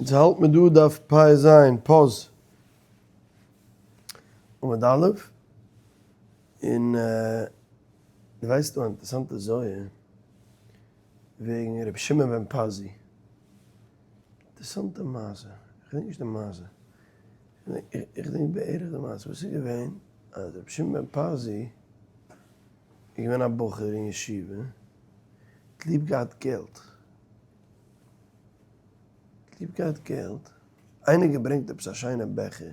אונז האלט מיר דא דף פ ז פז עמוד א', און דו ווייסט דא א אינטערעסאנטע זוהר וועגן רבי שמעון בן פזי, אינטערעסאנטע מעשה, איך געדענק נישט די מעשה, איך געדענק בערך די מעשה, וואס איז געווען אז רבי שמעון בן פזי איז געווען א בחור אין ישיבה, האט ליב געהאט געלט, ליב געהאט געלט, איינער געברענגט עפעס א שיינע בעכער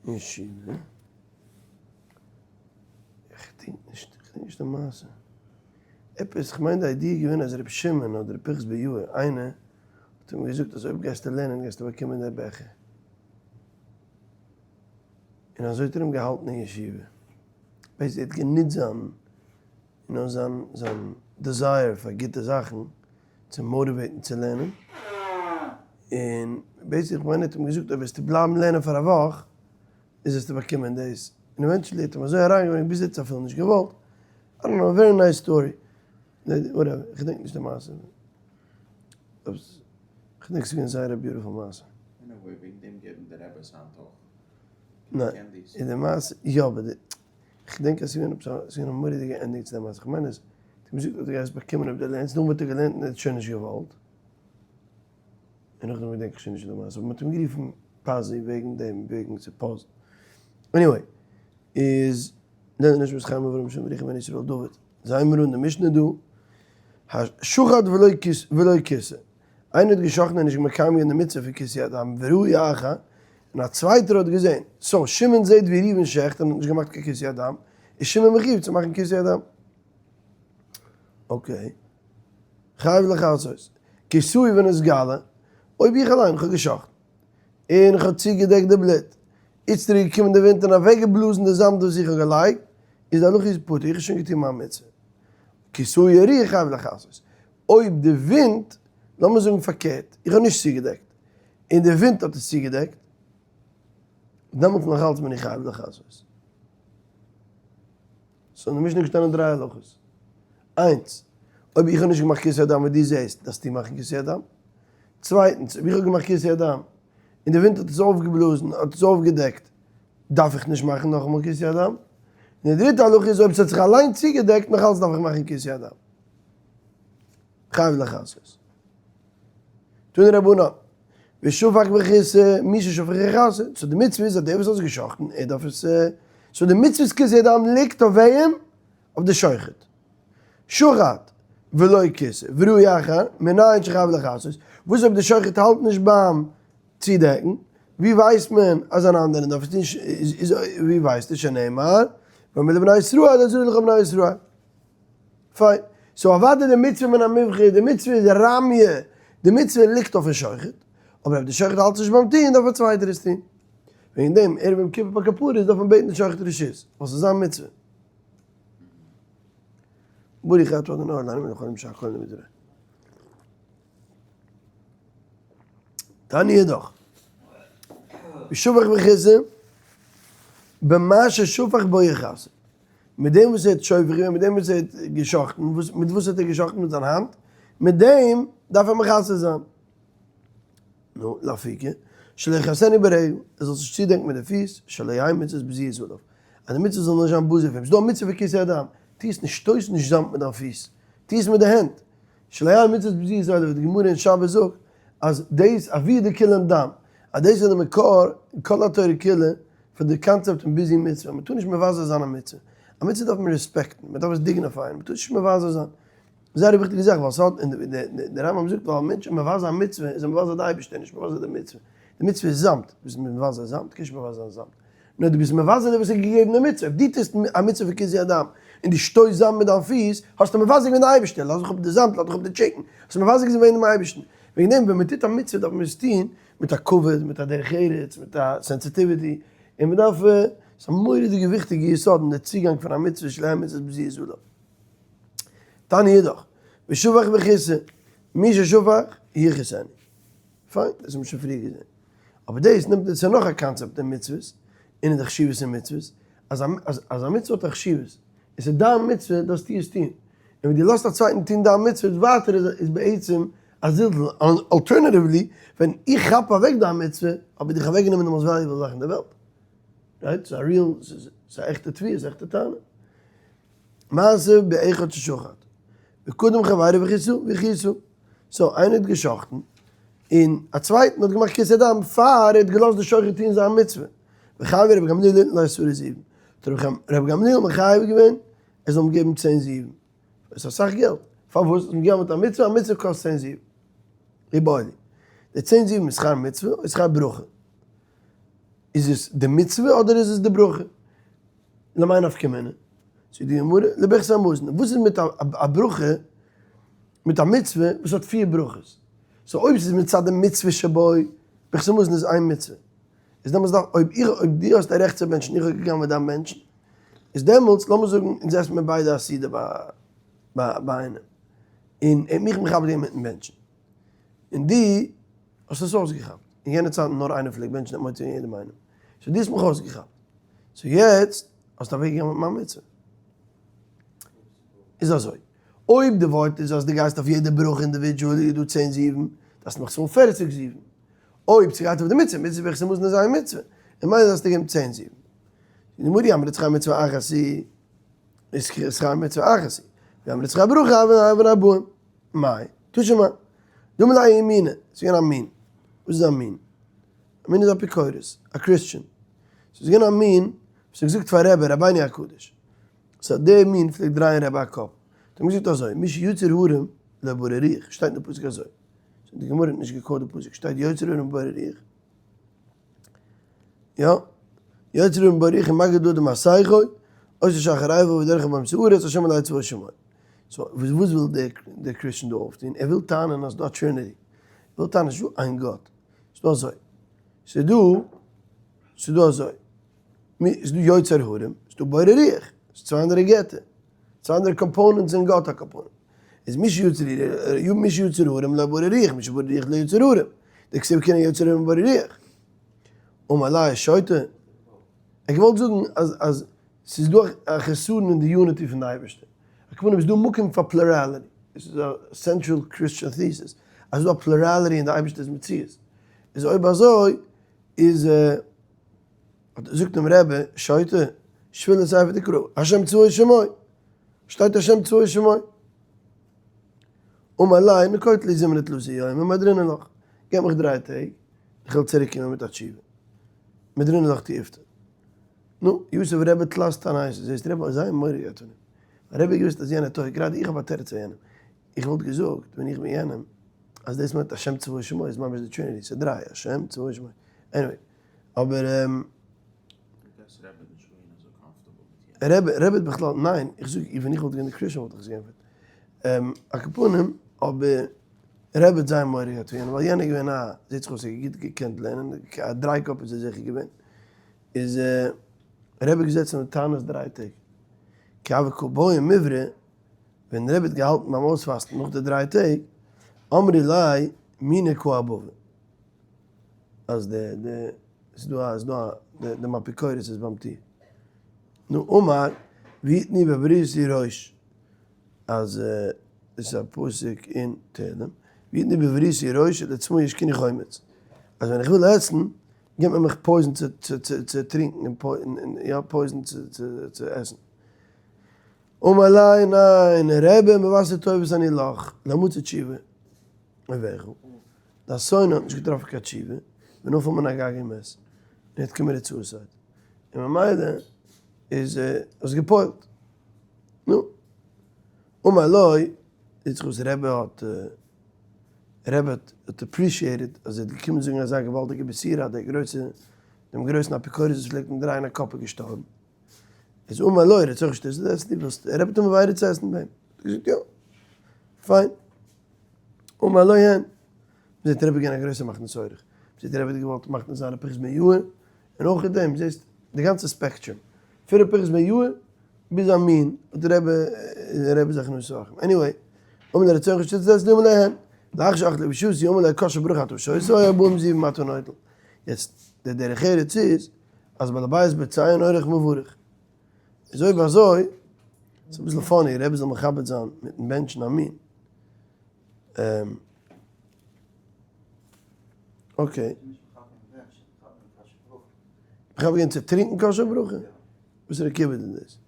אין ישיבה, איך געדענק נישט, איך געדענק נישט די מעשה, עפעס, איך מיין די idea איז געווען אז רבי שמעון אדער רבי פנחס בן יאיר, איינער האט אים געזאגט אז אויב גייסטו לערנען גייסטו באקומען די בעכער, און אזוי האט ער אים געהאלטן אין ישיבה, בעת ער האט גענוצט זיין נאר זיין זיין desire פאר גוטע זאכן צו motivate ן צו לערנען, און בעיסיקלי כ'מיין ער האט אים געזאגט אויב וועסטו בלייבן לערנען פאר א וואך איז וועסטו באקומען דאס, און eventually האט אים אזוי אריינגעברענגט ביז ער האט עס אפילו נישט געוואלט, I don't know, very nice story, whatever, כ'געדענק נישט די מעשה, כ'געדענק ס'איז געווען זייער א beautiful מעשה. Anyway, וועגן דעם געבן די רעבעס היינט אויך ניין, candies. איז די מעשה, יא אבער די. כ'געדענק אז ס'געווען עפעס א, ס'געווען א מורא'דיגע ending צו די מעשה, כ'מיין אז די מוזיק האט ער געהייסט באקומען אויב דו לערנסט, נאכדעם האט ער געלערנט און ער האט שוין נישט געוואלט, און נאכדעם געדענק איך שוין נישט די מעשה, אבער מ'האט אים גערופן פאזי וועגן דעם, וועגן ס'פאזל. Anyway, איז לערנען נישט מיט חיים אברהם שמעון ריחם בן ישראל דוד, זיי מיר אן די משנה דא, השוחט ולא כיסה, איינער האט געשאכטן און נישט מקיים געווען די מצוה פון כיסוי הדם, וראה אחר, און א צווייטער האט געזען. So, שמעון זעט ווי ראובן שעכט און האט נישט געמאכט קיין כיסוי הדם, איז שמעון מחיוב צו מאכן כיסוי הדם. Okay. חייב לכסות. כיסוי ונתגלה, אויב איך אליין האב געשאכטן, און איך האב צוגעדעקט די בלוט, איצטער איז געקומען די ווינט און אוועקגעבלאזן די זאמד וואס איך האב געלייגט, איז די הלכה איז פטור, איך האב שוין געטון מיין מצוה. כסהו הרוח חייב לכסות. אויב די ווינט, לאמיר זאגן פארקערט, איך האב נישט צוגעדעקט, און די ווינט האט עס צוגעדעקט, דעמאלטס נאך אלץ בין איך חייב לכסות. So אין די משנה איז געשטאנען דריי הלכות. איינס, אויב איך האב נישט געמאכט כיסוי הדם ווי דו זעסט, דארפסטו מאכן כיסוי הדם. צווייטנס, אויב איך האב געמאכט כיסוי הדם, און די ווינט האט עס אויפגעבלאזן, האט עס אויפגעדעקט, דארף איך נישט מאכן נאכאמאל כיסוי הדם. און די דריטע הלכה איז אויב עס האט זיך אליין צוגעדעקט, נאך אלץ דארף איך מאכן כיסוי הדם. חייב לכסות. תנו רבנן, ושפך וכיסה, מי ששפך יכסה, so די מצוה איז אז דער וואס האט עס געשאכטן, ער דארף עס, so די מצוות כיסוי הדם ליגט אויף וועם? אויף די שוחט. שחט ולא כיסה, וראי אחר, מנין שחייב לכסות, וואס אויב די שוחט האלט נישט ביים צודעקן, ווי ווייסט מען אז אן אנדערער דארף עס טון, ווי ווייסטו שנאמר, ואמר לבני ישראל עזרו לך בני ישראל. פיין. So אוודאי די מצוה מן המובחר, די מצוה איז רמיא, די מצוה ליגט אויפן שוחט, אבער אויב די שוחט האלט נישט ביים טון דארף א צווייטער עס טון. וועגן דעם ערב יום כיפור ביי כפרות דארף מען בעטן די שוחט רשות, ווייל ס'איז זיין מצוה. ברוך אתה אדוני אלוהינו מלך העולם שהכל נהיה בדברו. תניא דאך. ושפך וכיסה, במה ששפך בו יכסה. מיט דעם וואס ער האט שופך געווען, מיט דעם וואס ער האט געשאכטן, וואס, מיט וואס האט ער געשאכטן? מיט זיין האנט, מיט דעם דארף ער מכסה זיין. נו, לאפיקי, שלא יכסנו ברגל, ער זאל זיך נישט צודעקן מיט די פיס, שלא יהא מצות בזויות עליו, אז די מצוה זאל נישט זיין בזוי אויף אים, ס'איז דא א מצוה פון כיסוי הדם, טו עס נישט, שטויס נישט זאמד מיט דיין פיס, טו עס מיט די הענט, שלא יהא מצות בזויות עליו, ווי די גמרא אין שבת זאגט, אז דאס אבי דכולן דם, אז דאס איז די מקור אין כל התורה כולה פאר די קאנצעפט פון ביזוי מצוה, מען טאר נישט מבזה זיין א מצוה, א מצוה דארף מען רעספעקטן, מען דארף עס dignify ען, מען טאר נישט מבזה זיין, זייער א וויכטיגע זאך, ווייל ס'האט, און די רמב ם זאגט ווייל א מענטש איז מבזה א מצוה איז ער מבזה די אייבערשטער נישט מבזה די מצוה, די מצוה איז זאמד, ביסט מבזה זאמד? קענסט נישט מבזה זיין זאמד, נאר דו ביסט מבזה דער וואס האט געגעבן די מצוה, אויב דו טוסט א מצוה פון כיסוי הדם און דו שטויסט זאמד מיט דיין פיס, האסטו מבזה געווען די אייבערשטער, לאז מיך אפ די זאמד, לאז דיך אפ די chicken, האסט מבזה געווען דעם אייבערשטן, וועגן דעם ווען מען טוט א מצוה דארף מען עס טון מיט א כבוד, מיט א דרך ארץ, מיט א sensitivity, און מען דארף, ס'איז א מורא'דיגע וויכטיגע יסוד אין די צוגאנג פון א מצוה שלא יהא מצות בזויות עליו. תניא אידך, ושפך וכיסה, מי ששפך יכסנו. פיין, דאס האבן מיר שוין פריער געזען. אבער דאס נעמט אונז צו נאך א קאנצעפט אין מצוות, און אין די חשיבות אין מצוות, אז אז א מצוה האט א חשיבות, און ס'איז דיין מצוה דארפסטו עס טון. און ווען דו לאזט א צווייטן טון דיין מצוה ווייטער איז בעצם א זלזול, alternatively ווען איך כאפ אוועק דיין מצוה האב איך דיך אוועקגענומען די most valuable זאך אין די וועלט, right? ס'איז א real, ס'איז א עכטע תביעה, ס'איז א עכטע טענה. מעשה באחד ששחט וקדם חברו וכיסו וכיסו, so איינער האט גע'שחט'ן און א צווייטן האט געמאכט כיסוי הדם פאר ער האט געלאזט די שוחט טון זיין מצוה, וחייבו רבי גמליאל ליתן לו עשרה זהובים, האט רבי גמליאל מחייב געווען ער זאל אים געבן צען זהובים, דאס איז אסאך געלט, פארוואס? האט מען געגעבן א מצוה, א מצוה קאסט צען זהובים, איבעיא להו, די צען זהובים איז שכר מצוה אדער שכר ברכה? איז עס די מצוה אדער איז עס די ברכה? למאי נפקא מינה? זאגט די גמרא, לברכת המזון, וואס איז מיט א ברכה, מיט א מצוה וואס האט פיר ברכות? so אויב ס'איז מצד די מצוה שבו, ברכת המזון איז איין מצוה, איז דעמאלטס דארף, אויב איך, אויב דו האסט א רעכט צו בענטשן, איך האב געגנב'עט דיין בענטשן, איז דעמאלטס, לאמיר זאגן אונז עסן מיר ביידע א סעודה ביי ביי איינעם, און ער האט מיך מכבד געווען מיטן בענטשן, און דו האסט עס אויסגעכאפט, אין יענע צייטן נאר איינער פלעגט בענטשן האט מוציא געווען יעדעם איינעם, so דו האסט מיך אויסגעכאפט, so יעצט האסטו אוועקגעגנב'עט מיין מצוה. איז אזוי, אויב די ווארט איז אז דו גייסט אויף יעדע ברכה individually איז דא צען זהובים, דארפסטו מיך צאלן פערציג זהובים. אויב ס'גייט אויף די מצוה, מצוה ברכת המזון איז איין מצוה, און ממילא דארפסטו געבן צען זהובים. די גמרא אי אמרת שכר מצוה אחת היא, איז שכר מצוה אחת היא, ואי אמרת שכר ברכה הויין ארבעים. מאי? תא שמע. דאמר ליה מינא, ס'איז געווען א מין. וואס איז א מין? א מין איז אפיקורס, א Christian. ס'איז געווען א מין וואס האט געזאגט פאר רבי, רבינו הקדוש. so דער מין פלעגט דרייען רבי א קאפ. האט אים געזאגט אזוי, מי שיצר הרים לא ברא רוח, שטייט אין די פסוק אזוי. so די גמרא האט נישט גע quote ט די פסוק, שטייט יוצר הרים ברא רוח. יא, יוצר הרים ברא רוח ומגיד לאדם מה שיחו, עושה שחר איבה ודרך באמצע הארץ, השם אלהי צבאות שמו. so וואס וויל דער Christian דא אויפטון? ער וויל טענה'ן אז ס'דא א Trinity. ער וויל טענה'ן ס'נישטא איין גאט. ס'דא אזוי. ס'דא, ס'דא אזוי. ס'דא יוצר הרים, ס'דא בורא רוח. ס'איז צוויי אנדערע געטער. צוויי אנדערע components אין גאט א component. איז מי שיוצר מי שיוצר הרים לא ברא רוח, מי שברא רוח לא יוצר הרים. דכתיב כי הנה יוצר הרים ובורא רוח. אמר ליה שוטה. ער האט געוואלט זאגן אז אז ס'איז דא א חסרון אין די unity פון די אייבערשטער. הכוונה איז דא מקום פאר plurality. דאס איז א central Christian thesis. אז ס'איז דא א plurality אין די אייבערשטער'ס מציאות. איז אויב אזוי איז זאגט אים רבי, שוטה, שביל לספר תקרא, השם צבאות שמו, שטייט השם צבאות שמו. אמר ליה, נקוט לי זימנא תלתא יומי ומהדרינן לך, געב מיך דריי טעג, איך וועל צוריק קומען מיט א תשובה. מהדרינן לך תיובתא. נו, יתיב רבי תלת תעניתא, זעסט רבי האט זייער מורא געהאט פון אים. ווייל רבי האט געוואוסט אז יענער טויג, גראדע איך האב א תירוץ פאר יענעם. איך וואלט געזאגט ווען איך בין יענעם, אז דאס מיינט השם צבאות שמו איז ממש די Trinity, ס'איז דריי, השם צבאות שמו. anyway, אבער. רבי רבי האט בכלל, ניין, איך זאג ווען איך וואלט געווען די Christian וואלט איך עס געענטפערט. על כל פנים, אבער רבי האט זייער מורא געהאט פון יענעם, ווייל יענער איז געווען א, זעט זיך אויס ער האט גוט געקענט לערנען, א דריי קאפ איז ער זיכער געווען, איז רבי געזעצן אין תענית דריי טעג. כי הוה קא בעי מיברא, ווען רבי האט געהאלטן ביים אויספאסטן נאך די דריי טעג, אמרי ליה מינא קאי בבא. אז די די ס'איז דא א ס'איז דא א די דעם אפיקורס איז ביים טיר. נו אמר ויתנו בבריתי ראש אז עס איז א פסוק אין תהלים ויתנו בבריתי ראש ולצמא ישקוני חומץ אז ווען איך וויל עסן גיבט מען מיך poison צו צו צו צו טרינקן און יא poison צו צו צו עסן. אמר ליה ניין רבי מבשר טובות אני לך לא מצא תשובה אויביך. דיין שונא האט נישט געטראפן קיין תשובה, ונפל מן הגג ומת, און ער האט committed suicide, און ממילא איז עס גע'פועל'ט. נו, אמר לו, זעט זיך אויס רבי האט רבי האט appreciated אז ער האט געקומען זאגן אזא געוואלדיגע בשורה אז דער גרויסע, דעם גרויסן אפיקורס וואס פלעגט אים דרייען א קאפ איז געשטארבן. איז אמר לו, רצונך שתסעוד אצלי, ווילסט רבי האט אים invited צו עסן ביי אים? האט ער געזאגט יא, פיין. אמר לו הן, זעט רבי געווען א גרויסע מכניס אורח, זעט רבי האט געוואלט מכניס זיין ר' פנחס בן יאיר, און אויך דעם, זעסט די גאנצע spectrum, פון ר' פנחס בן יאיר ביז א מין, האט רבי רבי זיך הכנסת אורחים, anyway, אמר לו רצונך שתסעוד אצלי אמר לו הן, לאחר שאכלו ושתו אמר לו כוס של ברכה אתה שותה או ארבעים זהובים אתה נוטל, יעצט די דרך ארץ איז אז בעל הבית בוצע און אורח מברך, איז אויב אזוי, ס'איז אביסל funny, רבי זאל מכבד זיין מיטן בענטשן א מין. Okay. מכבד געווען צו טרינקען כוס של ברכה? וואס איז די כיבוד אין דאס?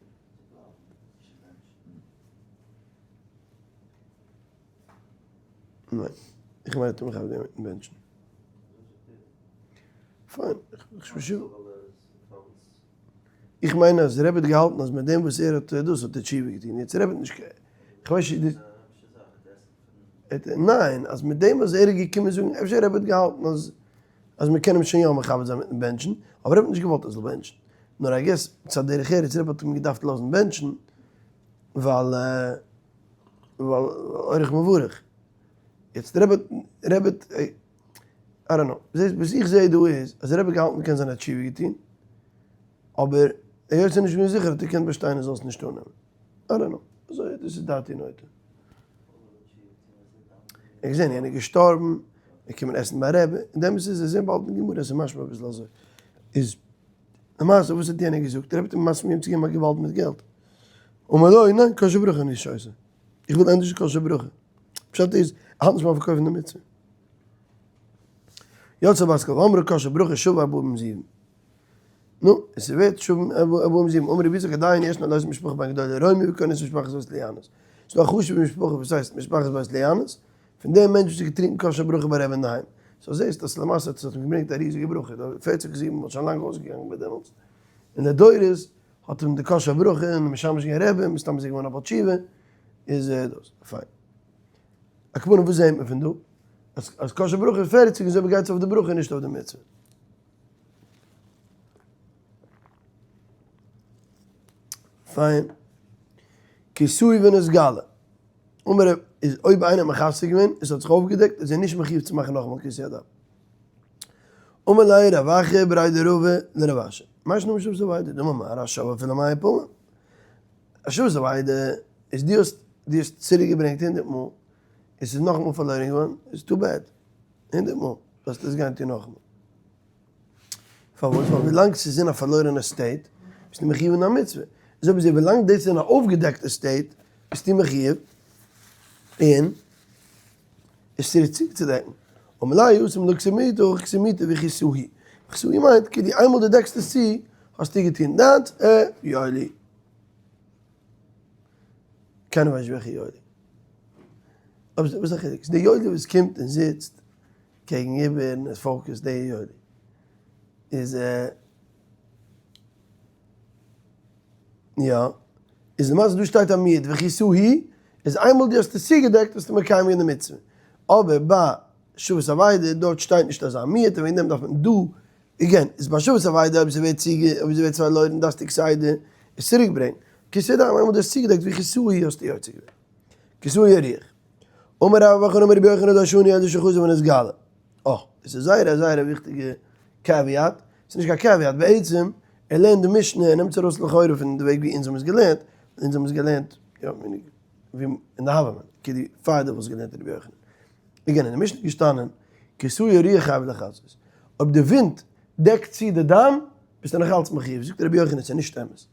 ניין, איך מיין ער האט אים מכבד געווען מיטן בענטשן. פיין, איך מיין אז רבי האט געהאלטן אז מיט דעם וואס ער האט דאס האט ער תשובה געטון, יעצט רבי האט נישט, איך ווייס נישט, ניין, אז מיט דעם וואס ער איז געקומען זאגן, אפשר רבי האט געהאלטן אז אז מען קען אים שוין יא מכבד זיין מיטן בענטשן, אבער רבי האט נישט געוואלט ער זאל בענטשן, נאר I guess מצד דרך ארץ רבי האט אים געדארפט לאזן בענטשן, ווייל ווייל אורח מברך. יעצט רבי רבי האט, I don't know, זעסט וואס איך זעה דא איז אז רבי האט געהאלטן קען זיין ער האט תשובה געטון, אבער היות ער איז נישט געווען זיכער האט ער געקענט באשטיין ער זאל עס נישט אננעמען. I don't know, אזוי דאס איז דעתי נוטה. ער האט געזען יענער איז געשטארבן, ער איז געקומען עסן ביי רבי, און דעמאלטס איז ער זען באלד אין גמרא, עס איז משמע אביסל אזוי. איז למעשה וואס האט יענער געזאגט? רבי האט אים מסכים געווען צו געבן א געוואלד מיט געלט. אמר לו, ניין, כוס של ברכה נישט שותה. איך וויל ענדערש כוס של ברכה. פשט איז, ער האלט נישט ביים פארקויפן די מצוה. יצא בת קול ואמרה כוס של ברכה שווה ארבעים זהובים. נו, עס איז ווערט שווה ארבעים זהובים. אמר רבי יצחק עדיין ישנה לאותו משפחה בין גדולי רומי וכונס משפחת בית ליאנוס. ס'איז דא א חשוב'ע משפחה וואס הייסט משפחת בית ליאנוס, פון דעם מענטש וואס האט געטרינקן כוס של ברכה ביי רבי אינדערהיים. so זעסט אז למעשה האט עס אים געברענגט א ריזיגע ברכה. די פערציג זיבן וואלט שוין לאנג אויסגעגאנגען ביי דעמאלטס. און די דורות האט אים די כוס של ברכה און משמש געווען רבי, מסתם איז ער געווארן א בעל תשובה, איז דאס. פיין. על כל פנים וואס זעהט מען פון דא? אז אז כוס של ברכה איז פערציג איז אויב גייט עס אויף די ברכה נישט אויף די מצוה. פיין. כיסוי ונתגלה. אמר רב, איז אויב איינער האט מכסה געווען און ס'האט זיך אויפגעדעקט איז ער נישט מחיוב צו מאכן נאכאמאל כיסוי הדם. אמר ליה רב אחא בריה דרבא לרב אשי, מאי שנא בשבת אבידה דאמר מר השב אפילו מאה פעמים. השבת אבידה איז דו האסט דו האסט צוריק געברענגט הונדערט מאל און ס'איז נאכאמאל פארלוירן געווארן איז too bad. הונדערט מאל זאלסטו עס גיין טון נאכאמאל. פארוואס? ווייל ווילאנג ס'איז אין א פארלוירענע state ביסטו מחיוב אין א מצוה. איז אויב אזוי ווילאנג דאס איז אין א אויפגעדעקטע state ביסטו מחיוב אין עס צוריק צוצודעקן. אמר ליה התם לא כסיל מיעוטא הכא כסיל מיעוטא וכיסהו. וכיסהו מיינט כאילו איינמאל דו דעקסט עס צו האסטו געטון דיינס, אה, יואלי. קיינער ווייסט נישט וועלכע יואלי. אבער וואס איז די חילוק? ס'איז די יואלי וואס קומט און זיצט קעגן איבער און איז focused די יואלי איז יא איז למעשה דא שטייט א מיעוט וכיסהו איז איינמאל דו האסט עס צוגעדעקט האסטו מקיים געווען די מצוה אבער ביי השבת אבידה דארט שטייט נישט אזא מיעוט און וועגן דעם דארף מען דא again איז ביי השבת אבידה אויב ס'ווערט צוגע אויב ס'ווערט פארלוירן דארפסטו כסדר עס צוריק ברענגען כיסוי הדם איינמאל דו האסט צוגעדעקט וכיסהו האסטו יוצא געווען כסהו יריח. אמר רבה בר בר חנה אמר רבי יוחנן לא שנו אלא שחזר ונתגלה. אה, דאס איז זייער א זייער א וויכטיגע caveat, ס'איז נישט קיין caveat, בעצם ער לערנט די משנה, ער נעמט עס ארויס לכאורה פון די וועג ווי אונז האבן עס געלערנט, אונז האבן עס געלערנט יא ווי אין די הוה אמינא, כאילו פאר די וואס געלערנט רבי יוחנן. again אין די משנה איז געשטאנען כסהו הרוח חייב לכסות, אויב די ווינט דעקט צו די דם ביסטו נאך אלץ מחיוב, זאגט רבי יוחנן ס'איז נישט אמת,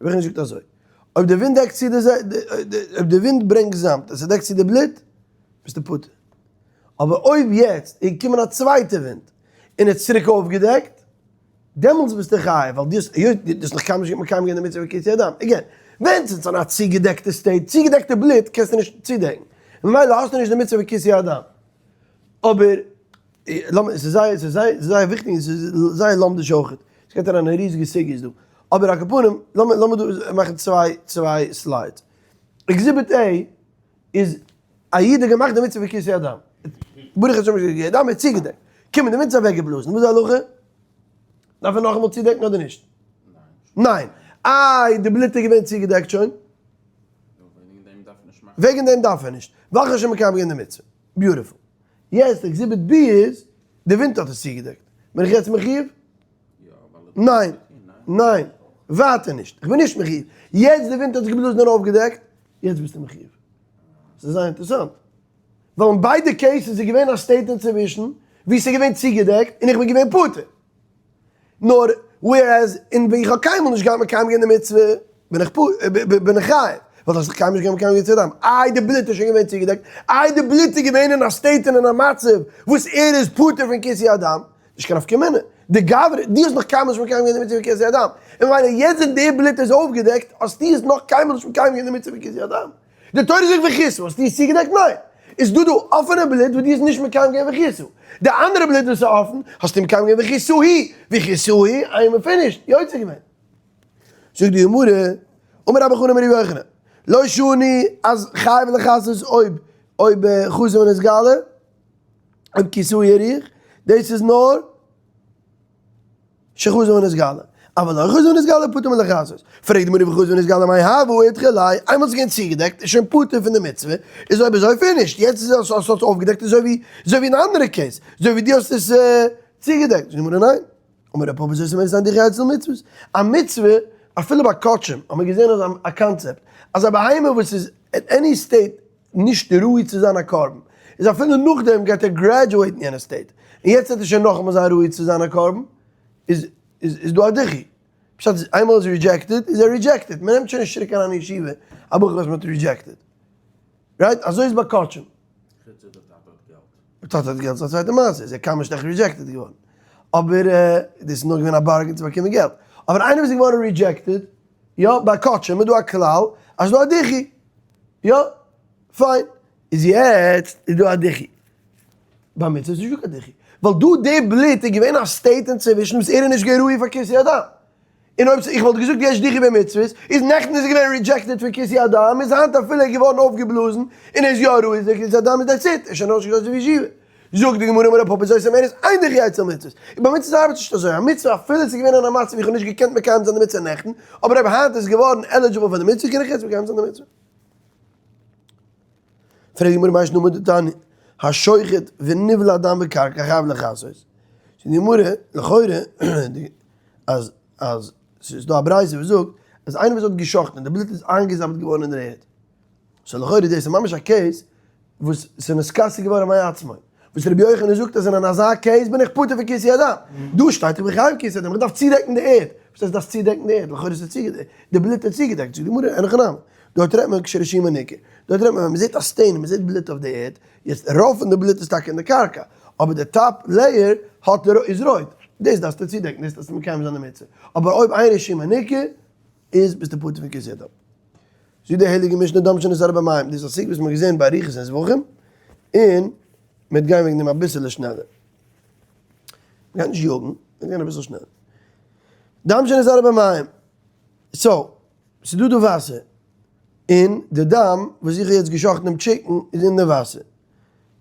רבי יוחנן זאגט אזוי, אויב די ווינט דעקט צו די, אויב די ווינט ברענגט זאמד און ס'דעקט צו די בלוט, ביסטו פטור. אבער אויב יעצט איז געקומען א צווייטע ווינט און האט צוריק אויפגעדעקט, דעמאלטס ביסטו חייב, ווייל דו האסט, היות דו האסט נאך קיינמאל נישט מקיים געווען די מצוה פון כיסוי הדם. again, ווען ס'איז אין א צוגעדעקטע state, צוגעדעקטע בלוט קענסטו נישט צודעקן, ממילא האסטו נישט די מצוה פון כיסוי הדם. אבער לאמיר, ס'איז זייער, ס'איז זייער, ס'איז זייער וויכטיג און ס'איז זייער לומדיש אויכעט. ס'גייט אריין אין ריזיגע סוגיות דא. אבער על כל פנים, לאמיר, לאמיר דא מאכן צוויי, צוויי slides. Exhibit A איז א איד האט געמאכט די מצוה פון כיסוי הדם. ברוך השם כיסוי הדם איז צוגעדעקט. קומען די ווינט אוועקגעבלאזן. וואס איז די הלכה? דארף ער נאכאמאל צודעקן אדער נישט? ניין. איי, די בלוט איז געווען צוגעדעקט שוין? וועגן דעם דארף ער נישט. ווייל כ'האב שוין מקיים געווען די מצוה. Beautiful. יעצט exhibit B איז, די ווינט האט עס צוגעדעקט. בין איך יעצט מחיוב? ניין. ניין. ווייטער נישט. איך בין נישט מחיוב. יעצט די ווינט האט עס געבלאזן און אויפגעדעקט, יעצט ביסטו מחיוב. ס'איז זייער אינטערעסאנט. ווייל אין ביידע cases איז געווען א state אינצווישן וואו ס'איז געווען צוגעדעקט און איך בין געווען פטור. נאר whereas אין ווען איך האב קיינמאל נישט געהאט מקיים געווען די מצוה בין איך בין איך חייב. ווייל דו האסט דאך קיינמאל נישט געווען מקיים כיסוי הדם, איי די בלוט איז שוין געווען צוגעדעקט, איי די בלוט איז געווען אין א state און אין א מצב וואס ער איז פטור פון כיסוי הדם, נישט קיין נפקא מינה, די גברא, דו האסט נאך קיינמאל נישט מקיים געווען די מצוה פון כיסוי הדם, און ממילא יעצט ווען די בלוט איז אויפגעדעקט האסטו עס נאך קיינמאל נישט מקיים געווען די מצוה פון כיסוי הדם. די תורה זאגט וכסו, האסטו עס צוגעדעקט? ניין! איז דא דא אפענע בלוט וואס דו האסט נישט מקיים געווען וכסו. די אנדערע בלוט וואס איז אפן האסטו מקיים געווען וכסוהו, וכסוהו, איינמאל finished, יוצא געווען. זאגט די גמרא, אמר רבי חנא אמר רבי יוחנן, לא שנו אז חייב לכסות אויב אויב חזר ונתגלה, אויב כיסהו יריח, דאס איז נאר שחזר ונתגלה, אבל לא חזר ונתגלה פטור מלכסות. פרעגט די גמרא וחזר ונתגלה מאי הוה אידחי ליה, איינמאל ס'איז געווען צוגעדעקט איז שוין פטור פון די מצוה, איז אויב אזוי finished, יעצט איז עס האסט עס אויפגעדעקט אזוי ווי אזוי ווי אין אנדערע case, אזוי ווי דו האסט עס צוגעדעקט, זאגט די גמרא ניין, אמר רב פפא זאת אומרת אין דיחוי אצל מצוות, א מצוה אפילו ביי קדשים האט מען געזען אזא א קאנצעפט אז א בהמה וואס איז at any state נישט ראוי צו זיין א קרבן, איז אפילו נאכדעם גייט ער graduate ן יענע state, און יעצט וועט ער שוין נאכאמאל זיין ראוי צו זיין א קרבן, איז איז דא א דיחוי. פשט איז איינמאל איז rejected איז ער rejected, מען נעמט שוין נישט צוריק אריין אין ישיבה א בחור וואס מען האט rejected. Right? אזוי איז ביי קדשים. חוץ אויב די טאטע האט געלט. די טאטע האט געלט איז א צווייטע מעשה, איז ער קיינמאל נישט עכט rejected געווארן. אבער דאס איז נאר געווען א bargain צו באקומען געלט. אבער איינער וואס איז געווארן rejected, יא, ביי קדשים איז דא א כלל אז ס'איז דא א דיחוי. יא, פיין. איז יעצט איז דא א דיחוי. ביי מצוה איז נישט דא קיין דיחוי. ווייל דא די בלוט איז געווען א state אינצווישן וואס ער איז נישט געווען ראוי פאר כיסוי הדם. און אויב איך וואלט געזאגט יש דיחוי במצוות, איז נעכטן איז ער געווען rejected פון כיסוי הדם, איז היינט אפילו ער געווארן אויפגעבלאזן און ער איז יא ראוי פאר כיסוי הדם איז that's it, ער איז שוין אויסגעשלאסן פון ישיבה. זאגט די גמרא אמר רב פפא זאת אומרת אין דיחוי אצל מצוות. און ביי מצוות ארבעט נישט אזוי, א מצוה אפילו עס איז געווען אין א מצב ווי איך האב נישט געקענט מקיים זיין די מצוה נעכטן, אבער אויב היינט איז געווארן eligible פאר די מצוה קען איך יעצט מקיים זיין די מצוה. פרעגט די גמרא מאי שנא מדתניא השוחט ונבלע דם בקרקע חייב לכסות, זאגט די גמרא לכאורה אז אז ס'איז דא א ברייתא וואס זאגט אז איינער וואס האט גע'שחט'ן און די בלוט איז איינגעזאפט געווארן אין דער ערד, so לכאורה דאס איז ממש א case וואס ס'איז נתכסה געווארן מעצמו, וואס רבי יוחנן זאגט אז אין אזא case בין איך פטור פון כיסוי הדם, דא שטייט איך בין חייב כיסוי הדם, איך דארף צודעקן די ערד, וואס הייסט דארפסט צודעקן די ערד, לכאורה איז עס צוגעדעקט, די בלוט איז צוגעדעקט, זאגט די גמרא אין הכי נמי, דארט רעדט מען כשרישומו ניכר, דארט רעדט מען ווען מ'זעט א stain און מ'זעט בלוט אויף די ערד, יעצט רוב פון די בלוט איז טאקע אין די קרקע, אבער די top layer האט איז רויט, דאס דארפסטו צודעקן, דאס דארפסטו מקיים זיין די מצוה, אבער אויב אין רישומו ניכר איז ביסטו פטור פון כיסוי הדם. זאגט די הייליגע משנה דם שנתערב במים, דאס איז א סוגיא וואס מ'האט געזען באריכות אין זבחים, און מ'וועט גיין וועגן דעם אביסעלע שנעלער. מ'גייט נישט יאגן, מ'וועט גיין אביסל שנעלער. דם שנתערב במים, so, ס'איז דא דא וואסער, און די דם וואס איך האב יעצט גע'שחט'ן דעם chicken איז אין די וואסער.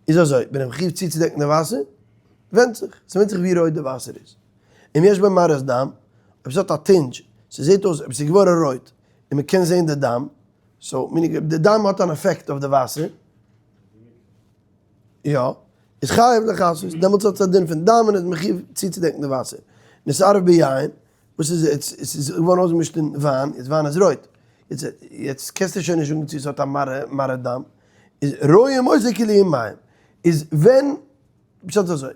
איז אזוי, בין איך מחיוב צוצודעקן די וואסער? ווענדט זיך, ס'ווענדט זיך ווי רויט די וואסער איז. אם יש בו מראית דם, אויב ס'האט א tinge, ס'זעט אויס אויב ס'איז געווארן רויט, און מ'קען זען די דם, so meaning אויב די דם האט אן עפעקט אויף די וואסער, יא, איז חייב לכסות, דעמאלטס האט עס א דין פון דם און איז מחיוב צוצודעקן די וואסער. נתערב ביין, וואס איז עס איז געווארן אויסגעמישט אין וויין, יעצט וויין איז רויט, יעצט יעצט קענסטו שוין נישט זאגן צו עס האט א מראה מראה דם, איז רואים אותו כאילו הוא מים, איז ווען, פשט איז אזוי,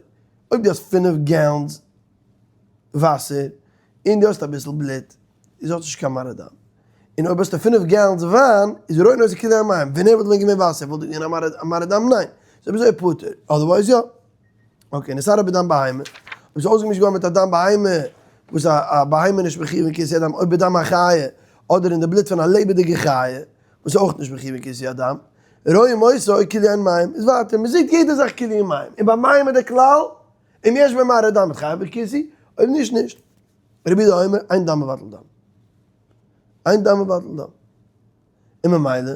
אויב דו האסט פינף gallons וואסער, און דו האסט אביסל בלוט, איז האט נישט קיין מראה דם, און אויב האסטו פינף gallons וויין, איז רואים אותו כאילו הוא מים, ווען ער וואלט ווען געווען וואסער וואלט געווען א מראה דם? ניין, איז אויב אזוי פטור, otherwise יא. Okay, נתערב בדם בהמה, אויב ס'איז אויסגעמישט געווארן מיט א דם בהמה, וואס א בהמה איז נישט מחיוב אין כיסוי הדם, או בדם החיה, אדער אין די בלוט פון א לעבעדיגע חיה, וואס איז אויך נישט מחיוב אין כיסוי הדם, רואים אותו כאילו הן מים, איז ווייטער, מ'זעט יעדע זאך כאילו הן מים, און ביי מים איז די כלל, אם יש בו מראית דם חייב בכיסוי, אויב נישט נישט. רבי יהודה אומר, אין דם מבטל דם. אין דם מבטל דם. און ממילא,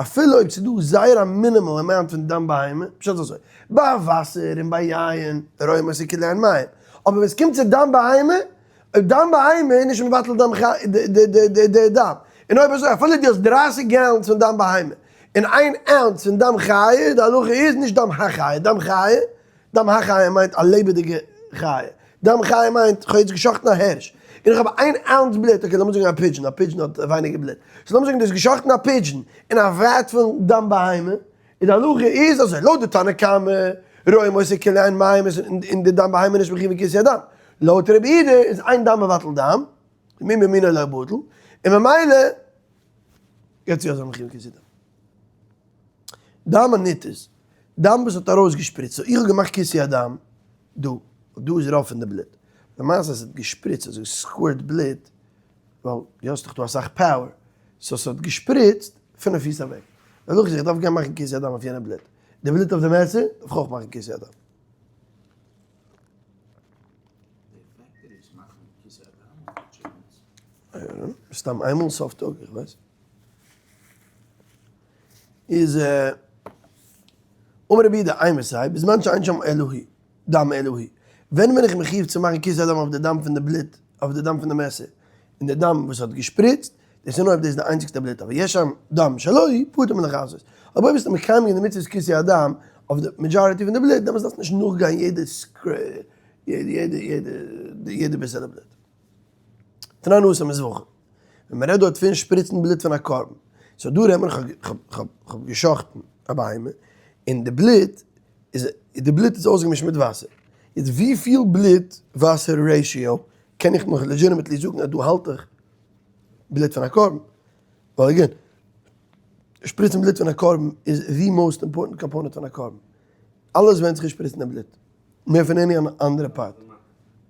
אפילו אויב ס'איז דא זייער א minimal amount פון דם בהמה, פשט איז אזוי, ביי וואסער און ביי יין, רואים אותו כאילו הן מים, אבער ווען ס'קומט צו דם בהמה, אויב דם בהמה איז נישט מבטל דם די דם, און אויב אזוי אפילו דו האסט 30 gallons פון דם בהמה, און איין ounce פון דם חיה, די הלכה איז נישט דם החיה, דם חיה, דם החיה מיינט א לעבעדיגע חיה, דם חיה מיינט כ'האב יעצט גע'שחט'ן א הערש, און איך האב איין ounce בלוט, okay לאמיר זאגן א pigeon, א pigeon האט ווייניגער בלוט, so לאמיר זאגן דו האסט גע'שחט'ן א pigeon אין א vat פון דם בהמה, און די הלכה איז אזוי, לויט די תנא קמא, רואים אותו כאילו הן מים איז אין די דם בהמה נישט מחיוב אין כיסוי הדם, לויט רבי יהודה איז אין דם מבטל דם, מין במינו לא בטל, און ממילא. גייט יא זיין מחיוב כיסוי דם. דם הניתז, דם וואס האט ארויסגעשפריצט, so איך האב געמאכט כיסוי הדם דא, דא איז רוב פון די בלוט, למעשה עס האט געשפריצט אזוי squirt בלוט, ווייל דו האסט דאך דא אסאך power, so ס'האט געשפריצט 5 פיס אוועק, דערנאך איז איך דארף גיין מאכן כיסוי הדם אויף יענע בלוט, די בלוט אויף די מעסער דארף איך אויך מאכן כיסוי הדם. די factories מאכן כיסוי הדם אויף די chickens? סתם איינמאל סוף טאג, איך ווייס. איז אמר רבי יהודה אימתי, בזמן שאין שם אלא הוא, דם אלא הוא. ווען בין איך מחיוב צו מאכן כיסוי הדם אויף די דם פון די בלוט, אויף די דם פון די מעסער, און די דם וואס האט געשפריצט, דאס איז נאר אויב דאס איז די איינציגסטע בלוט, אבער יש שם דם שלו פטור מלכסות. אבער אויב ביסטו מקיים געווען די מצוות כיסוי הדם אויף די majority פון די בלוט, דעמאלטס דארפסטו נישט נאכגיין יעדע יעדע יעדע יעדע ביסעלע בלוט. תנן התם מזבחים. ווען מען רעדט דארט פון שפריצן בלוט פון א קרבן, so דא רעדט מען כ'האב גע'שחט'ן א בהמה, און די בלוט איז די בלוט איז אויסגעמישט מיט וואסער. יעצט וויפיל בלוט וואסער ratio קען איך נאך legitimately זאגן אז דא האלט איך בלוט פון א קרבן? ווייל again, שפריצן בלוט פון א קרבן איז the most important component פון א קרבן. אלעס ווענדט זיך אין שפריצן די בלוט. מער פון any אנדערע part.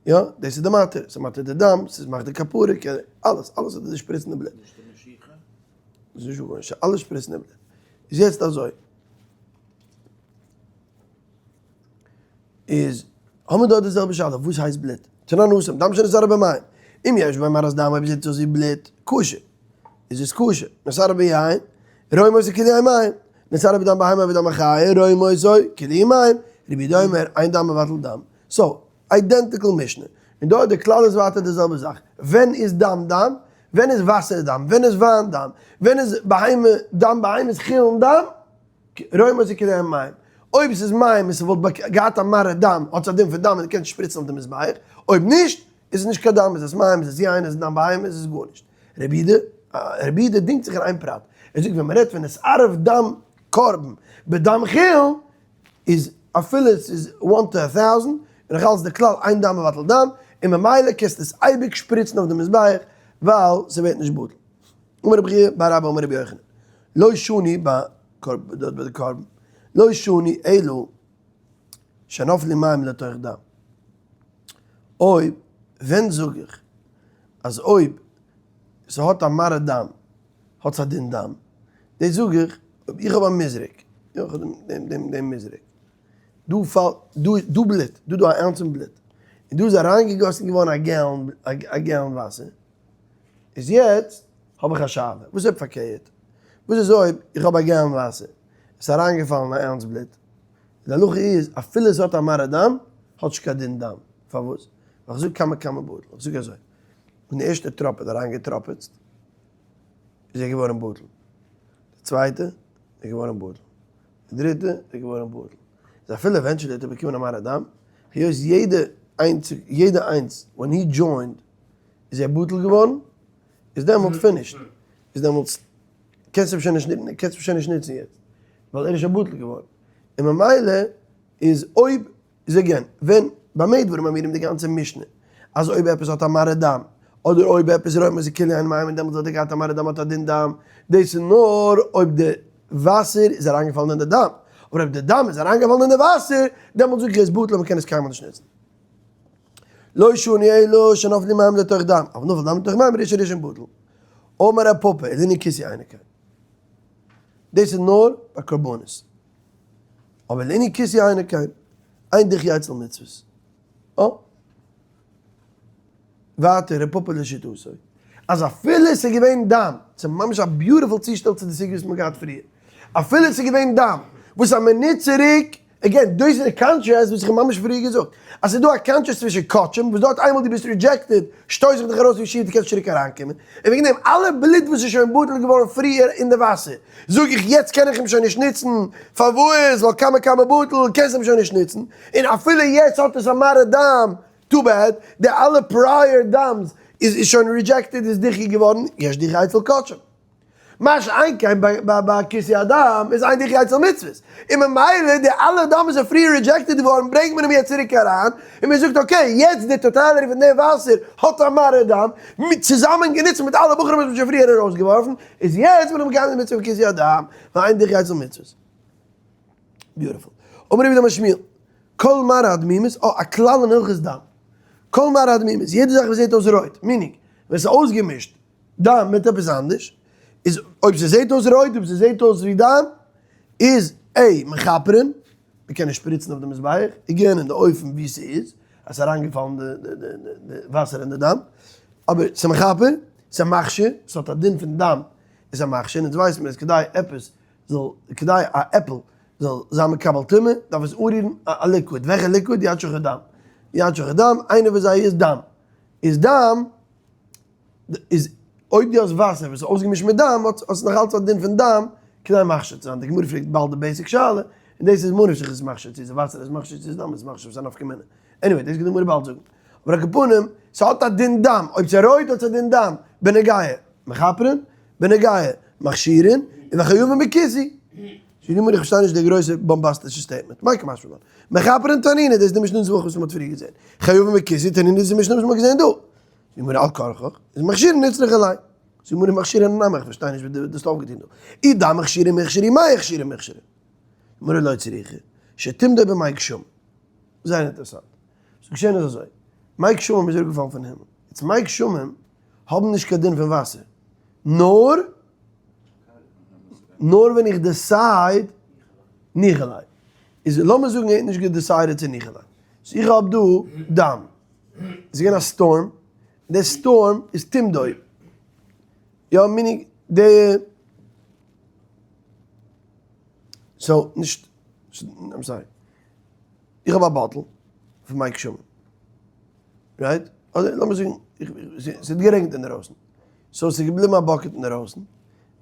יא, דאס איז די מתיר. ס'מתיר די דם, ס'מאכט די כפרה, אלעס, אלעס איז די שפריצן די בלוט. נישט די משיכה? ס'איז נישט דא גארנישט, אלעס שפריצן די בלוט. איז יעצט אזוי. איז האבן מיר דא די זעלבע שאלה, וואס הייסט בלוט? תנן התם, דם שנתערב במים. אם יש בו מראית דם, אויב זעט אויס ווי בלוט, כשר. איז עס כשר. נתערב ביין, רואים אותו כאילו הן מים. נתערב בדם בהמה ובדם החיה, רואים אותו כאילו הן מים. רבי יהודה אומר, אין דם מבטל דם. so, identical משנה. און דא די כלל איז ווייטער די זעלבע זאך. ווען איז דם דם? ווען איז וואסער דם? ווען איז וויין דם? ווען איז בהמה דם בהמה איז חולין דם? רואים אותו כאילו הן מים. אויב ס'איז מים און ס'וואלט געהאט א מראית דם, האט עס א דין פון דם און דו קענסט שפריצן אויף די מזבח. אויב נישט, איז עס נישט קיין דם, איז עס מים, איז עס יין, איז עס דם בהמה, איז עס גארנישט. רבי יהודה, רבי יהודה דינגט זיך אין איין פרט. ער זאגט ווען מ'רעדט פון נתערב דם קרבן בדם חולין, איז אפילו עס איז one to a thousand, און נאך אלץ די כלל אין דם מבטל דם, און ממילא קענסטו עס אייביג שפריצן אויף די מזבח, ווייל ס'ווערט נישט בטל. אמר רבי חייא בר אבא אמר רבי יוחנן, לא שנו ביי דארט ביי די קרבן, לא שנו אלא שנפלו מים לתוך דם. אויב, ווען זאג איך אז אויב ס'האט א מראית דם האט עס א דין דם, דאס זאג איך אויב איך האב א מזרק, יא איך האב דעם דעם דעם מזרק, דא פאלט, דא דא בלוט, דא דא א ounce פון בלוט, און דא איז אריינגעגאסן געווארן א gallon א gallon וואסער, איז יעצט האב איך א שאלה, וואס אויב פארקערט? וואס איז אויב איך האב א gallon וואסער, עס איז אריינגעפאלן א ounce בלוט, די הלכה איז אפילו עס האט א מראית דם, האט נישט קיין דין דם, פארוואס? ווייל איך זאג קמא קמא בטל, איך זאג אזוי, ווען די ערשטע טראפ האט אריינגעטראפעצט, איז ער געווארן בטל, די צווייטע איז געווארן בטל, די דריטע איז געווארן בטל, איז אפילו eventually האט ער באקומען א מראית דם, היות יעדע איינס, יעדע איינס when he joined איז ער בטל געווארן, איז דעמאלטס finished, איז דעמאלטס קענסטו אים שוין נישט קענסטו אים שוין נישט נוצן יעצט, ווייל ער איז שוין בטל געווארן, און ממילא איז אויב איז again, ווען במה דברים אמורים די גאנצע משנה, אז אויב עפעס האט א מראית דם, אדער אויב עפעס רואים אותו כאילו הן מים און דעמאלטס האט ער געהאט א מראית דם האט א דין דם, דאס איז נאר אויב די וואסער איז אריינגעפאלן אין די דם, אבער אויב די דם איז אריינגעפאלן אין די וואסער, דעמאלטס זאג איך עס בטל און מען קען עס קיינמאל נישט נוצן. לא שנו אלא שנפלו מים לתוך דם, אבל נפל דם לתוך מים ראשון ראשון בטל. אמר רב פפא, לענין כיסוי אינו כן. דאס איז נאר ביי קרבנות. אבער לענין כיסוי אינו כן, אין דיחוי אצל מצוות. אה. ווייטער רב פפא לשיטתו, אז אפילו עס איז געווען דם, ס'איז ממש א beautiful צושטעל צו די סוגיא וואס מ'האט געהאט פריער, אפילו עס איז געווען דם, וואס א מינוט צוריק, again, דאס איז די contrast וואס איך האב ממש פריער געזאגט, אז ס'איז דא א contrast צווישן קדשים, וואס דארט איינמאל דו ביסט rejected, שטויס איך דיך ארויס פון ישיבה, דו קענסט צוריק אריינקומען, און וועגן דעם אלע בלוט וואס איז שוין בטל געווארן פריער אין די וואסער, זאג איך יעצט קען איך אים שוין נישט נוצן, פארוואס? ווייל קמא קמא בטל, קענסט אים שוין נישט נוצן, און אפילו יעצט האט עס א מראית דם, too bad, די אלע prior דם'ס איז שוין rejected איז דיחוי געווארן, יש דיחוי אצל קדשים. מה שאין כן ביי כיסוי הדם איז אין דיחוי אצל מצוות, און ממילא די אלע דם וואס איז פריער rejected געווארן ברענגט מען אים יעצט צוריק אריין, און מען זאגט okay יעצט די totality פון די וואסער האט א מראה דם, מיט צוזאמען גענוצט מיט אלע בחורים וואס מען האט שוין פריער ארויסגעווארפן, איז יעצט מען מקיים די מצוה פון כיסוי הדם, ווייל אין דיחוי אצל מצוות. Beautiful. אמר רב יהודה אמר שמואל, כל מראה אדמימית, אה, א כלל אין הלכות דם. כל מראה אדמימית, יעדע זאך וואס זעט אויס רויט, meaning, ווען ס'איז אויסגעמישט דם מיט עפעס אנדערש, איז אויב ס'זעט אויס רויט, אויב ס'זעט אויס ווי דם, איז א מכפרין, מ'קען נישט שפריצן אויף די מזבח, again אין די אופן ווי ס'איז, אז ס'איז אריינגעפאלן די וואסער אין די דם, אבער ס'מכפר, ס'מכשיר, ס'האט א דין פון דם, איז א מכשיר, און אונז ווייסן מיר אז כדי עפעס זאל, כדי א עפל זאל זיין מקבל טומאה, דארף עס אנרירן א liquid, וועלכע liquid? יד שוחט דם, יד שוחט דם, איינער וואס זיי איז דם, איז דם, איז אויב דו האסט וואסער וואס איז אויסגעמישט מיט דם, האט עס נאך אלץ א דין פון דם, כדי מכשיר צו זיין, די גמרא פרעגט באלד די basic שאלה, און דאס איז ממה נפשך איז מכשיר צו איז וואסער איז מכשיר צו איז דם איז מכשיר, וואס איז א נפקא מינה? Anyway, דאס גייט די גמרא באלד זאגן. אבער על כל פנים, ס'האט א דין דם, אויב ס'איז רויט האט עס א דין דם, בנוגע מכפרין, בנוגע מכשירין, און וחייבין בכיסוי. זאגט די גמרא איך פארשטיי נישט די גרויסע באמבאסטישע statement, מאי קא משמע לן? מכפרין תנינא, דאס איז די משנה אונז וואך וואס מ'האט פריער געזען. חייבין בכיסוי תנינא, דאס איז די משנה וואס מ'האט געזען דא. זאגט די גמרא על כרחך, איז מכשירין נצרכא ליה. זאגט די גמרא מכשירין נמי, איך פארשטיי נישט וואס דו האסט אויפגעטון דא. אי דם מכשירין מכשירי מאי אכשירי מכשירי? גמרא לא צריכא, שתמדו במי גשמים. זייער אינטערעסאנט. ס'איז געשען איז אזוי, מי גשמים איז אראפגעפאלן פון הימל. יעצט מי גשמים האבן נישט קיין דין פון וואסער, נאר נאר ווען איך decide ניחא ליה. איז לאמיר זאגן ער האט נישט גע decide ט צו ניחא ליה. So איך האב דא דם. עס איז געווען א storm, די storm איז תמדו. יא meaning די so נישט, I'm sorry. איך האב א bottle פון מי גשמים, right? אדער לאמיר זאגן ס'האט גערעגנט אינדערויסן, so ס'איז געבליבן א bucket אינדערויסן,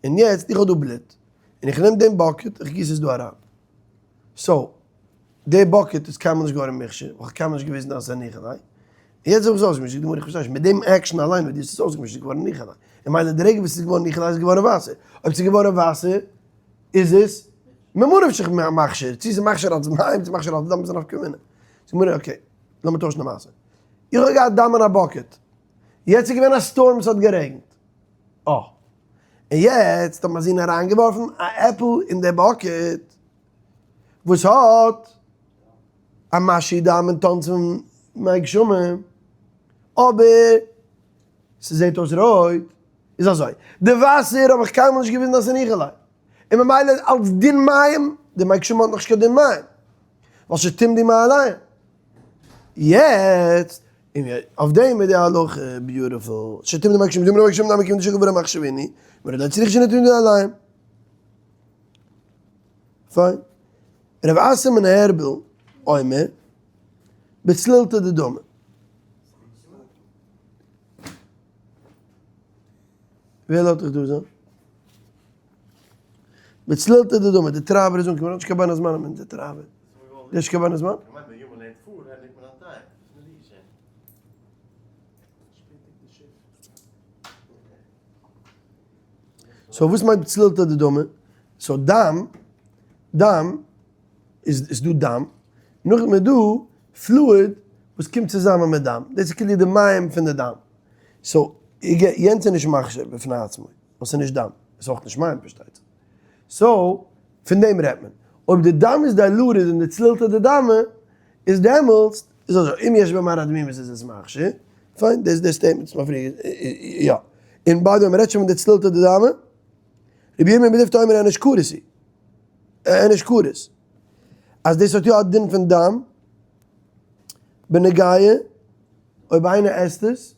און יעצט איך האב דא בלוט, און איך נעם דעם bucket איך גיס עס דא אריין, so די bucket איז קיינמאל נישט געווארן מוכשר, ווייל כ'האב קיינמאל נישט געוויזן אז עס איז ניחא ליה, און יעצט האב איך עס אויסגעמישט, זאגט די גמרא איך פארשטיי נישט, מיט דעם action אליין וואס דו האסט עס אויסגעמישט איז געווארן ניחא ליה, און מילא די רגע וואס עס איז געווארן ניחא ליה איז געווארן וואסער, אויב ס'איז געווארן וואסער איז עס ממה נפשך מכשיר, צו ס'איז מכשיר אלס מים, צו מכשיר אלס דם איז א נפקא מינה. זאגט גמרא okay, לאמיר טוישן די מעשה. איך האב געהאט דם אין א bucket, יעצט איז געווען א storm ס'האט גערעגנט, אה, און יעצט האט מיין זון אריינגעווארפן א עפל אין די bucket וואס האט א משהו דם און טאנס פון מי גשמים, אבער ס'זעט אויס רויט, איז אזוי, די וואסער האב איך קיינמאל נישט געוויזן אז ס'איז ניחא ליה, און ממילא אלס דין מים, די מי גשמים האט נאכנישט קיין דין מים, ווייל שתמדו מאליהם. יעצט, און אויף דעם איז די הלכה beautiful, שתמדו מי גשמים, זאגט מי גשמים נמי כיוון דשכיב בריה מחשביני, מרא דאתרא צריכא שנתמדו עליהם. פיין. רב אסי מנהרביל אומר, בצלילתא דדמא. ווער לאזט דיך דא זיין? בצלילתא דדמא, די טרייבער איז אנגעקומען, האט נישט קיין בין הזמנים אין די טרייבער. די נישט קיין בין הזמן? So וואס מיינט בצלילתא דדמא? So דם, דם, איז איז דא דם, נאכדעם איז דא fluid וואס קומט צוזאמען מיט דם, דאס איז כאילו די מים פון די דם. So יענץ איז נישט מכשיר בפני עצמו, ווייל ס'איז נישט דם, איז אויך נישט מים פארשטייט זיך. So פון דעם רעדט מען. אויב די דם איז diluted אין די צלילתא דדמא, איז דעמאלטס איז אזוי, אם יש בה מראה אדמימית איז עס מכשיר, פיין, דאס איז די statement וואס מ'האט פריער יא. און by the way מ'רעדט שוין פון די צלילתא דדמא, רבי ירמי' בן ליפתא אומר אינו כרת היא, אינו כרת, אז דאס האט יא א דין פון דם, בנוגע אויב איינער עסט עס,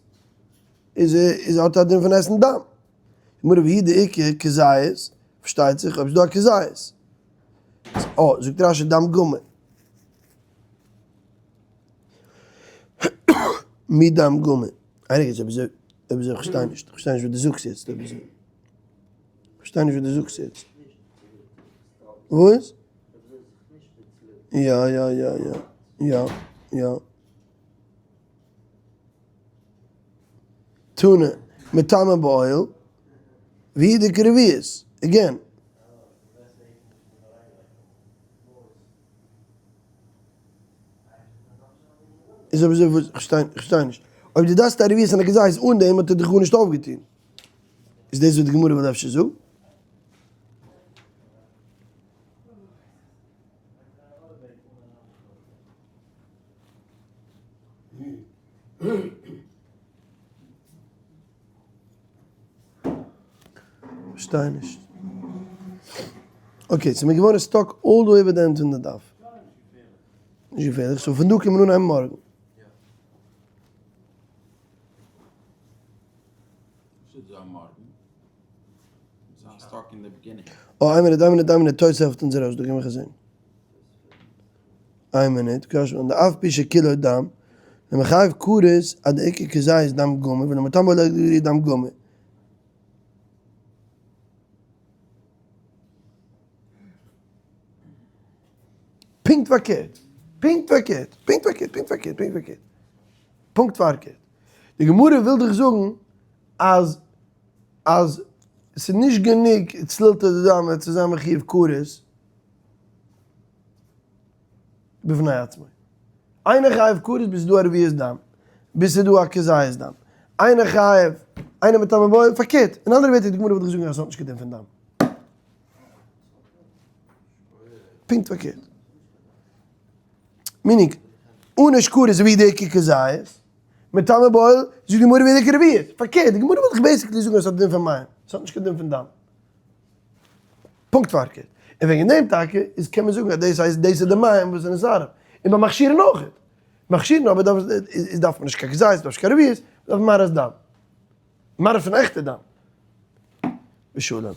איז איז האט א דין פון עסן דם. גמרא והוא דאיכא כזית, פארשטייט זיך אויב ס'איז דא א כזית. אה, זאגט רשי דם גמור. מי דם גמור? איינער גייט אויב אזוי, אויב אזוי כ'פארשטיי נישט, כ'פארשטיי נישט וואס דו זאגסט יעצט אויב אזוי. כ'פארשטיי נישט וואס דו זאגסט יעצט. וואס? יא יא יא יא יא יא. תנא, מטמא באוהל. והוא דאיכא רביעית, again. איז אויב אזוי וואס, כ'פארשטיי נישט. אויב דו דארפסט א רביעית און א כזית אן דעם האט ער דיך גארנישט אויפגעטון. איז דאס וואס די גמרא וויל אפשר זאגן? פארשטיי נישט. okay, so מיר געווארן stuck all the way ביי די end פון די דף. נישט געפערליך, so פון דא קען מען אנהייבן מארגן. אה, איין מינוט, איין מינוט, איין מינוט, תוס' העלפט אונז ארויס דא, קען מיך זען. איין מינוט, קשיא, און דאף פי שכולו דם, למחייב כרת עד דאיכא כזית דם גמור, ולמטמא לא דם גמור. פונקט פארקערט, פונקט פארקערט, פונקט פארקערט, פונקט פארקערט, פונקט פארקערט, פונקט פארקערט. די גמרא וויל דיך זאגן אז אז ס'איז נישט גענוג צלילתא דדמא צו זיין מחיוב כרת בפני עצמו. אינו חייב כרת ביז ס'איז דא א רביעית דם, ביז ס'איז דא א כזית דם. אינו חייב, אינו מטמא באוהל, פארקערט. אין אנדערע ווערטער די גמרא וויל דיך זאגן אז ס'האט נישט קיין דין פון דם. פונקט פארקערט. meaning, אן כרת איז ווי די כזית, מטמא באוהל, זאגט די גמרא ווי די רביעית. פארקערט, די גמרא וויל דיך basically זאגן אז ס'האט א דין פון מים, ס'האט נישט קיין דין פון דם. פונקט פארקערט. און וועגן דעם טאקע איז קען מען זאגן אז דאס הייסט דאס איז די מים וואס זענען זרם. און ביי מכשירין אויך. מכשירין אבער דארף איז דארף מען נישט קיין כזית, דארף נישט קיין רביעית, דארף מען מראות דם. מראות פון עכטע דם. ושלום.